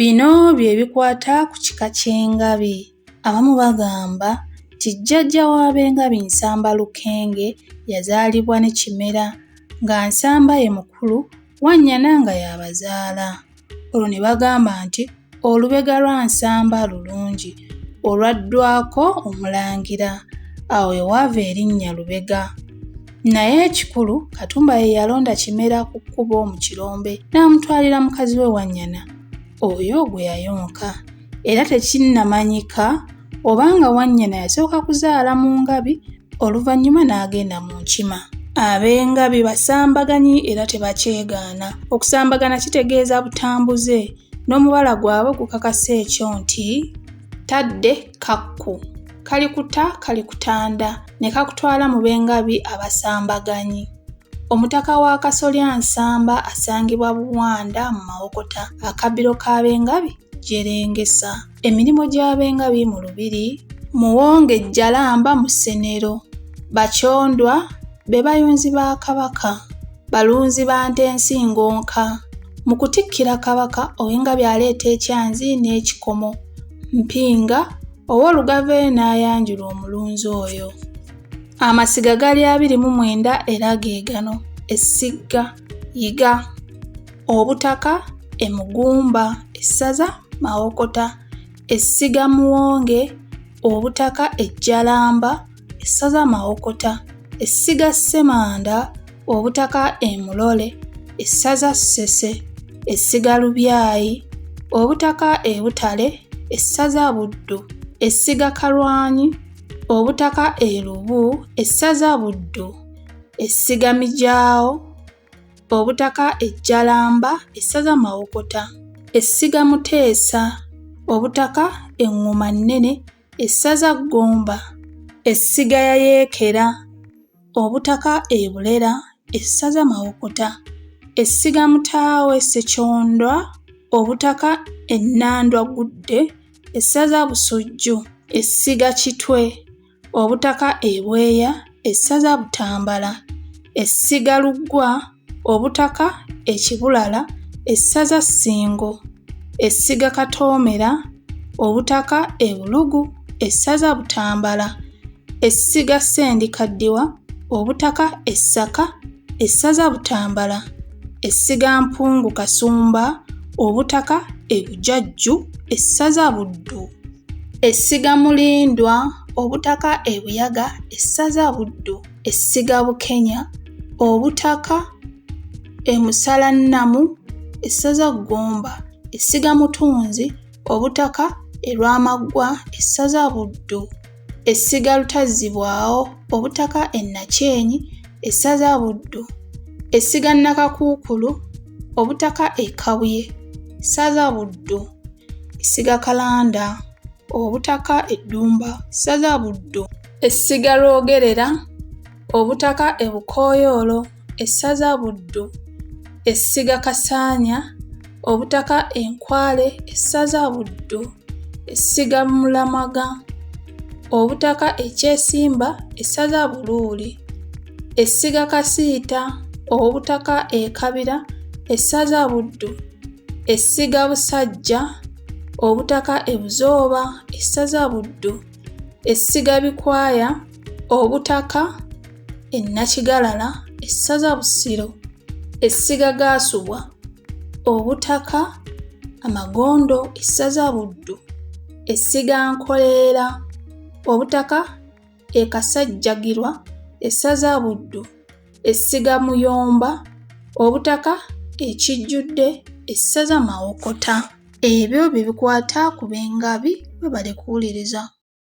Bino bye bikwata ku kika ky'Engabi. Abamu bagamba nti jjajja w'Abengabi Nsamba Lukenge yazaalibwa ne Kimera nga Nsamba ye mukulu, Wannyana nga y'abazaala. Olwo ne bagamba nti olubega lwa Nsamba lulungi olwaddwako Omulangira. Awo we waava erinnya Lubega. Naye ekikulu Katumba ye yalonda Kimera ku kkubo mu kirombe n'amutwalira mukazi we Wannyana oyo gwe yayonka. Era tekinnamanyika oba nga Wannyana yasooka kuzaala mu Ngabi oluvannyuma n'agenda mu Nkima. Ab'Engabi basambaganyi era tebakyegaana. Okusambagana kitegeeza butambuze n'omubala gwabwe gukakasa ekyo nti tadde kakku kalikuta kalikutanda ne kakutwala mu b'Engabi abasambaganyi. Omutaka w'akasolya Nsamba asangibwa Buwanda mu Mawokota, akabbiro k'Abengabi Jjerengesa. Emirimu gy'Abengabi mu Lubiri, Muwonge Jjalamba Musenero, Bakyondwa be bayunzi ba Kabaka, balunzi ba nte nsingonka. Mu kutikkira Kabaka, ow'Engabi aleeta ekyanzi n'ekikomo, Mpinga, Owoolugave n'ayanjula omulunzi oyo. Amasiga gali 29 era ge gano: Essigga, Yiga, Obutaka, e Mugumba, Essaza Mawokota, Essiga Muwonge, Obutaka e Jjalamba, Essaza Mawokota, Essiga Ssemanda, Obutaka e Mulole, Essaza Ssese, Essiga Lubyayi, Obutaka e Butale, Essaza Buddu, Essiga Kalwanyi, Obutaka e Lubu, Essaza Buddu, Essiga Mijaawo, Obutaka e Jjalamba, Essaza Mawokota, Essiga Muteesa, Obutaka e Ŋŋomannene, Essaza Ggomba, Essiga Yayeekera, Obutaka e Bulera, Essaza Mawokota, Essiga Mutaawe Ssekyondwa, Obutaka e Nnandwa-Gudde, Essaza Busujju, Essiga Kitwe, Obutaka e Bweya, Essaza Butambala, Essiga Luggwa, Obutaka e Kibulala, Essaza Ssingo, Essiga Katoomera, Obutaka e Bulugu, Essaza Butambala, Essiga Ssendikaddiwa, Obutaka e Ssaka, Essaza Butambala, Essiga Mpungu Kasumba, Obutaka e Bujajju, Essaza Buddu, Essiga Mulindwa, Obutaka e Buyaga, Essaza Buddu, Essiga Bukenya, Obutaka e Musalannamu, Essaza Ggomba, Essiga Mutunzi, Obutaka e Lwamaggwa, Essaza Buddu, Essiga Lutazzibwawo, Obutaka e Nakyenyi, Essaza Buddu, Essiga Nakakuukulu, Obutaka e Kabuye, Ssaza Buddu, Essiga Kalanda, Obutaka e Ddumba, Ssaza Buddu, Essiga Lwogerera, Obutaka e Bukooyoolo, Essaza Buddu, Essiga Kasaanya, Obutaka e Nkwale, Essaza Buddu, Essiga Mulamaga, Obutaka e Kyesimba, Essaza Buluuli, Essiga Kasiita, Obutaka e Kabira, Essaza Buddu, Essiga Busajja, Obutaka e Buzooba, Essaza Buddu, Essiga Bikwaya, Obutaka e Nakigalala, Essaza Busiro, Essiga Gaasubwa, Obutaka Amagondo, Essaza Buddu, Essiga Nkoleera, Obutaka e Kasajjagirwa, Essaza Buddu, Essiga Muyomba, Obutaka e Kijjudde, Essaza Mawokota. Ebyo bye bikwata ku b'Engabi. Weebale kuwuliriza.